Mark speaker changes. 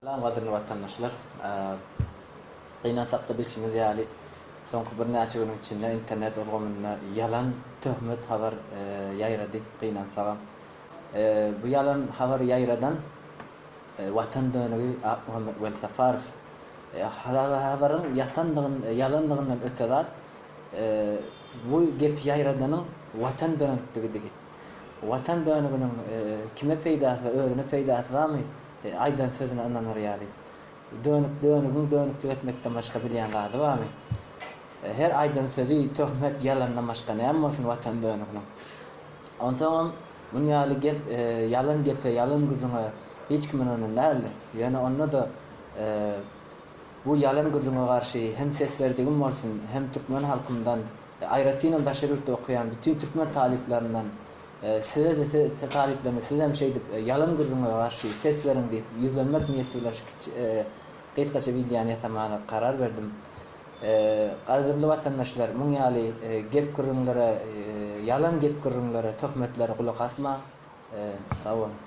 Speaker 1: Salam gadyrly watandaşlar. Gynansakda bilşiňiz ýaly soňky birnäçe günüň içinde internet ulgamynda ýalan töhmet habar ýaýrady gynansagam. Bu ýalan habary ýaýradan Watan dönügi Akmuhammet Welsaparow. Habaryň ýatandygyn ýalandygyndan öte zat bu gepi ýaýradanyň Watan dönükligidigi. Watan dönüginiň kime peýdasy özüne peýdasy barmy Aýdan sözüne ynanar ýaly. Dönük dönügiň dönüklik etmekden başga bilýän zady barmy? Her aýdan sözi töhmet ýalandan başga näme bolsun watan dönüginiň. Onsoňam muny ýaly gep ýalan gepe ýalan gürrüňe hiç kim ynanan däldir. Ýöne onda-da bu ýalan gürrüňe garşy hem ses berdigim bolsun hem türkmen halkymdan aýratynam daşary ýurtda okaýan bütin türkmen talyplaryndan Size-de siz talyplaryna sizem şeýdip ýalan gürrüňe garşy ses beriň diýip ýüzlenmek niýeti bilen şu kiçi gysgaça wideony ýasamaga karar berdim. Gadyrly watandaşlar muň ýaly gep gürrüňlere ýalan gep gürrüňlere töhmetlere gulak asmaň. Sag boluň.